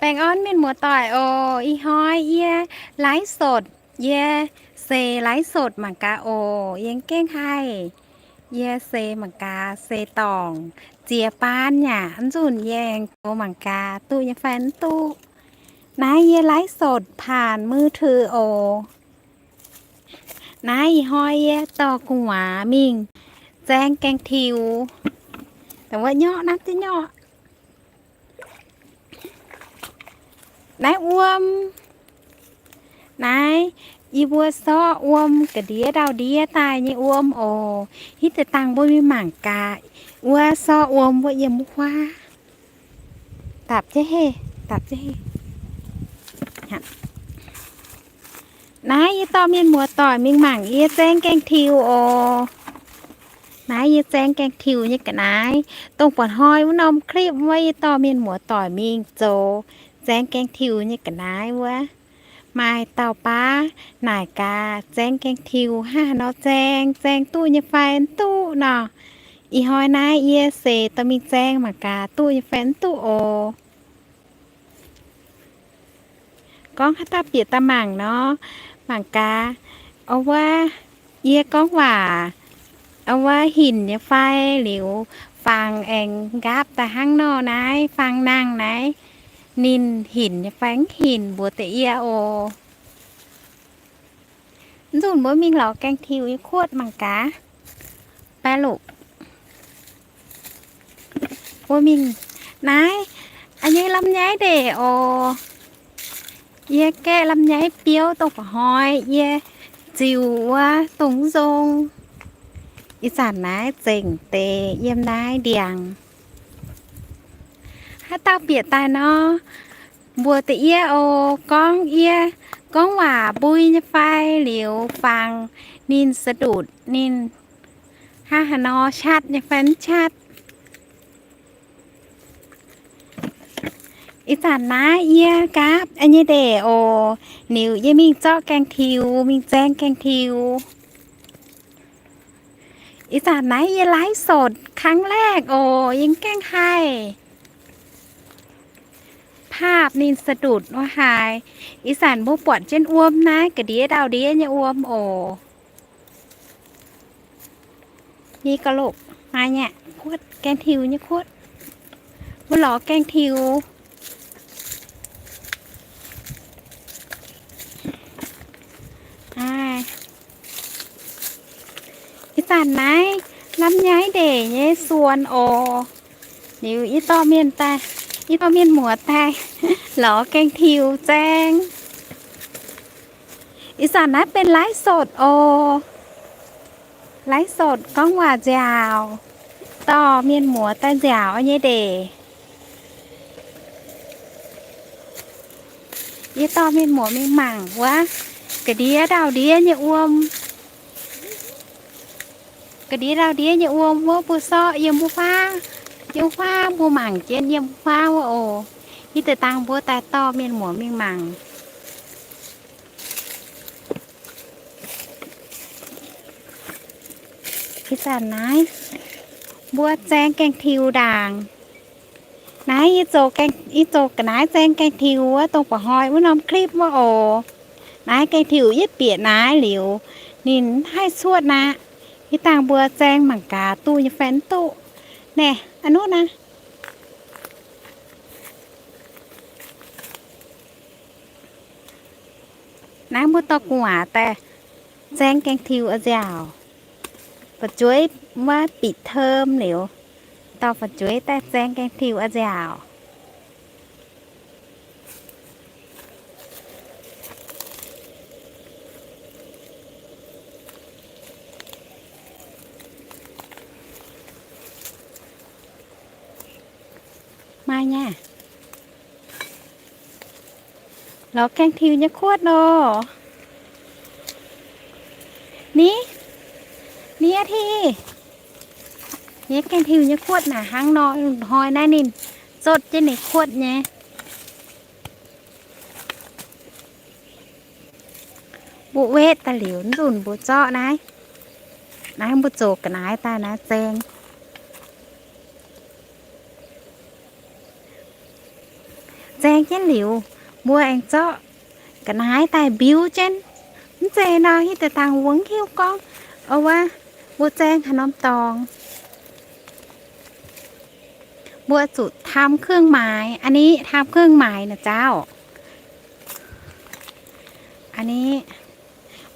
Baengh orn mienh muoz-doic oc. Ih hnoi yie ไลฟ์สด, yie se ไลฟ์สด mangc gaax oc. Yie gengh haih, yie se mangc gaax se dorngc ziex baan yaac nzunc yie aengx zoux mangc gaax duqv nyei fai mv duqv. Naaiv yie ไลฟ์สด ผ่านมือถือ oc. Naaiv ih hnoi yie dorh gu'nguaaz mingh zaeng gaeng-tiux. Dongh wuov nyorqv naaiv, nyorqv naaiv wuom. Naaiv yie mbuo sorqv wuom ga'ndiev ndau-ndiev daaih nyei wuom oc. Hitv deix dangh mbuo mingh mangc gaax wuov sorqv wuom wuov yiem wuov huaav. Dapc jienv heh, dapc jienv heh. Naaiv yie dorh mienh muoz-doic mingh mangc yie zaeng gaeng-tiux oc. Naaiv yie zaeng gaeng-tiux nyei ga'naaiv. Dongh buatc hnoi wuov norm คลิป wuov yie dorh mienh muoz-doic mingh zoux zaeng gaeng-tiux nyei ga'naaiv wuov. Maaih dauh baav naaic gaax zaeng gaeng-tiux hnangv haaix nor zaeng, zaeng duqv nyei fai mv duqv nor. Ih hnoi naaiv yie se dorh mingh zaeng mangc gaax duqv nyei fai mv duqv oc. Gorngv haaix dauh bieqc daaih mangc nor, mangc gaax, wuov yie gorngv waac, wuov hinc nyei fai liuz, fangx aengx nqaapv daaih hnangv nor naaiv, fangx nangh naaiv, ninh hinc nyei fai mv hinc mbuox deix yie oc. Nzunc mbuo mingh lorz gaeng-tiux nyei kuotv mangc gaax. Baeqc lorqc. Mbuo mingh naaiv, a'nyei ลำไย ndeic oc. Yie gaeqv ลำไย biouv dongh buatc hnoi yie ziux wuov dongh nzong. Ih zanc naaiv zengc deix yiem naaiv ndiangx. Haaix dauh bieqc daaih nor, mbuox deix yie oc. Gorngv yie gorngv waac mbui nyei fai liuz fangx ninh สะดุด ninh hnangv haaix nor ชัด nyei fai mv ชัด. Ih zanc naaiv yie nqaapv nyei ndeic oc. Liuz yie mingh zorqv gaeng-tiux, mingh zaeng gaeng-tiux. Ih zanc naaiv yie ไลฟ์สด ครั้งแรก oc, yie mv gaengh haih ภาพ ninh สะดุด wuov haaix. Ih zanc mbuo buatc jienv wuom naaiv ga'ndiev ndau-ndiev nyei wuom oc. Ni ga'loqc maaih nyei kuotv, gaeng-tiux nyei kuotv. Mbuo lorz gaeng-tiux. Ih zanc naaiv ลำไย ndeic nyei suonx oc. Liuz yie dorh mienh daaih, yie dorh mienh muoz daaih lorz gaeng-tiux zaeng. Ih zanc naaiv benx ไลฟ์สด oc. ไลฟ์สด gorngv waac nziaauc, dorh mienh muoz daaih nziaauc nyei ndeic. Yie dorh mienh muoz mingh mangc wuov ga'ndiev ndau-ndiev nyei wuom. Ga'ndiev ndau-ndiev nyei wuom wuov mbuo sorqv yiem wuov huaav, yiem wuov huaav mbuo mangc jienv yiem wuov huaav wuov oc. Hitv deix dangh mbuo daaih dorh mienh muoz mingh mangc. Ih zanc naaiv mbuo zaeng gaeng-tiux ndaangc. Naaiv yie zoux gaeng, yie zoux ga'naaiv zaeng gaeng-tiux wuov dongh buatc hnoi wuov norm คลิป wuov oc. Naaiv gaeng-tiux yietv bieqc naaiv liuz, ninh haih cuotv aqv. Hitv dangh mbuo zaeng mangc gaax duqv nyei fai mv duqv. Naaiv, a'nunv naaiv. Naaiv mbuo dorh gu'nguaaz daaih zaeng gaeng-tiux a'nziaauc. Fu'jueiv wuov ปิดเทอม liuz, dorh fu'jueiv daaih zaeng gaeng-tiux a'nziaauc. Maaih nyei. Lorz gaeng-tiux nyei kuotv nor. Ni, ni a'ti. Nyei gaeng-tiux nyei kuotv naaic hnangv nor, hnoi naaiv ninh zotv jienv ninh kuotv nyei. Mbuo wetv daaih liuz, nzunc mbuo zorqv naaiv, naaiv mbuo zoux ga'naaiv daaih naaiv zaeng. Zaeng jienv liuz, mbuo aengx zorqv ga'naaiv daaih mbiuv jienv. Mv zeiz nor, hitv deix dangh mbuo mv hiuv gorngv, o, wuov, mbuo zaeng haaix norm dorngx. Mbuo zuqc ทำเครื่องหมาย อันนี้ ทำเครื่องหมาย naaic zauh. Aa ni,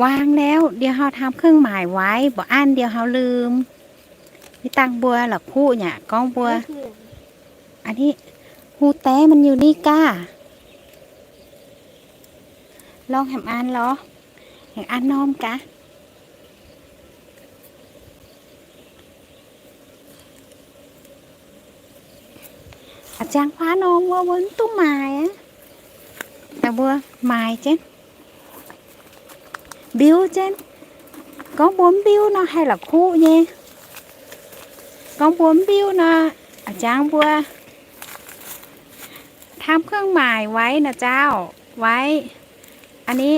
วางแล้ว เดี๋ยวเฮา ทำเครื่องหมายไว้ บ่อั้น เดี๋ยวเฮาลืม. Hitv dangh mbuo la'kuqv nyei gorngv mbuo, aa ni, ฮูแต๊ มันอยู่นี่ gaax. Lorngh hemx an lorz, hemx an norm gaax. A'jang huaav norm wuov, mbuo mv duqv maaiz aqv. Mbuo maaiz jienv, mbiuv jienv. Gorngv mbuo mv mbiuv nor haih la'kuqv nyei. Gorngv mbuo mv mbiuv nor, a'jang mbuo ทำเครื่องหมายไว้ naaic zauh, ไว้ อันนี้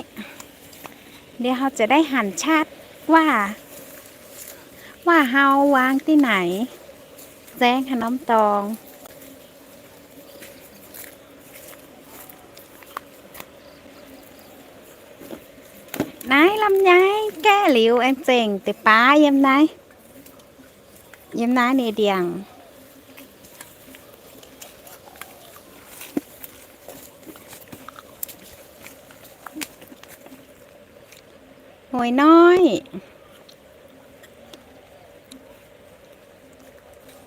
เดี๋ยวเฮาจะได้หันชัดว่า ว่าเฮาวางที่ไหน zaeng haaix norm dorngx. Naaiv ลำไย gaeqv liuz aengx zengc deix baav yiem naaiv, yiem naaiv nyei ndiangx. Mueiz noiv.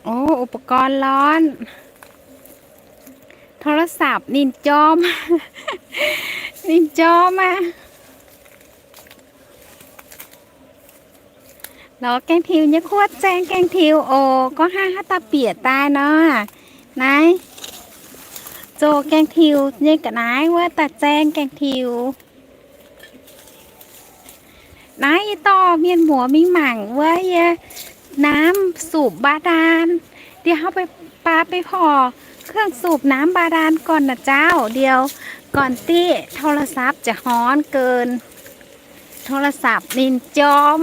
O, อุปกรณ์ร้อน โทรศัพท์ ninh jorm, ninh jorm aqv. Lorz gaeng tiux nyei kuotv zaeng gaeng tiux oc. Gorngv hnangv haaix dauh bieqc daaih nor, naaiv zoux gaeng tiux nyei ga'naaiv wuov daaih zaeng gaeng tiux. Naaiv yie dorh mienh muoz mingh mangc wuov yie น้ำสูบบาดาล. Ndiouh hnangv baav beiv horc เครื่องสูบน้ำบาดาล ก่อน naaic zauh. Ndiouh gorn diqv โทรศัพท์ ziouc horn gen, โทรศัพท์ ninh jorm.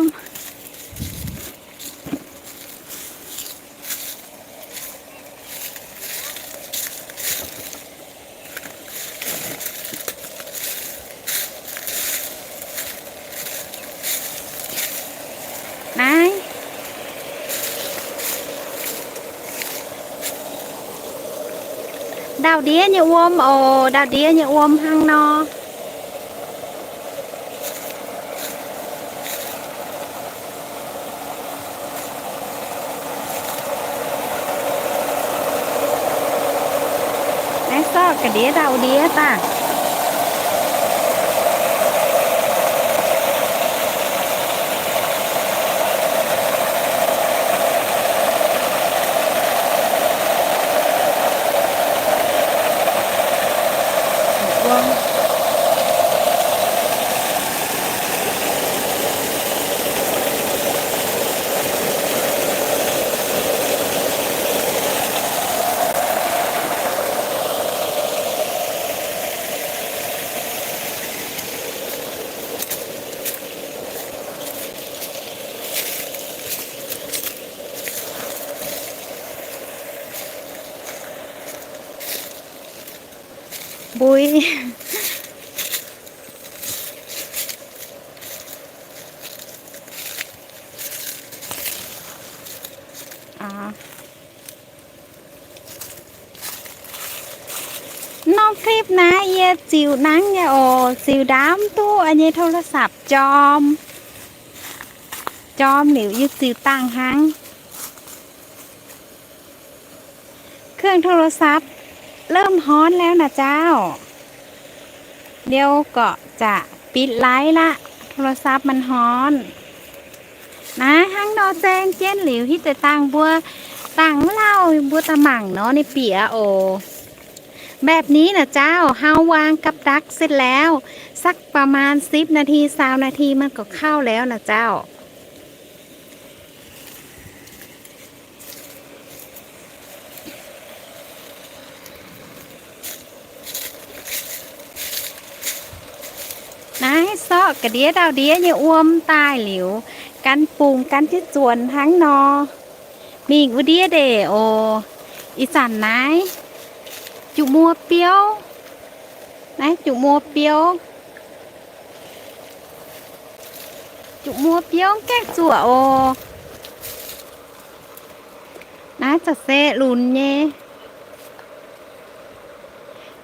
Naaiv ndau-ndiev nyei wuom oc, ndau-ndiev nyei wuom hnangv nor. Naaiv sorqv ga'ndiev ndau-ndiev daaih. Mbui. Norm clip naaiv yie ziux nangv nyei oc, ziux ndaamv duqv nyei โทรศัพท์ jorm. Jorm liuz yie ziux dangh hnangv. เครื่องโทรศัพท์ เริ่มฮ้อนแล้วนะเจ้า เดี๋ยวก็จะปิดไลฟ์ละ โทรศัพท์มันฮ้อน Naaiv hnangv nor zaeng jienv liuz hitv deix dangh mbuo dangh lauh mbuo daaih mangc nor ninh bieqc oc. แบบนี้นะเจ้า เฮาวางกับดักเสร็จแล้ว สักประมาณสิบนาที ซาวนาที มันก็เข้าแล้วนะเจ้า Naaiv sorqv ga'ndiev ndau-ndiev nyei wuom daaih liuz, gan bungx gan jienv zuonx hnangv nor, mingh wuov ndiev ndeic oc. Ih zanc naaiv juqc muoz biouv, Naaiv juqc muoz biouv, juqc muoz biouv gaengh zuoqc oc. Naaiv za'gengh lunx nyei.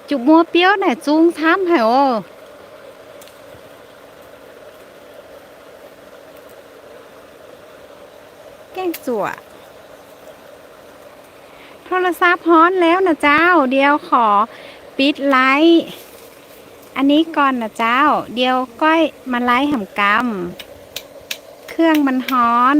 Juqc muoz biouv naaic zung camv haic oc. Gaengh zuoqc. โทรศัพท์ ฮ้อนแล้วนะเจ้า เดี๋ยวขอปิดไลฟ์ อันนี้ก่อนนะเจ้า เดี๋ยวก้อยมาไลฟ์แหมกำ เครื่องมันฮ้อน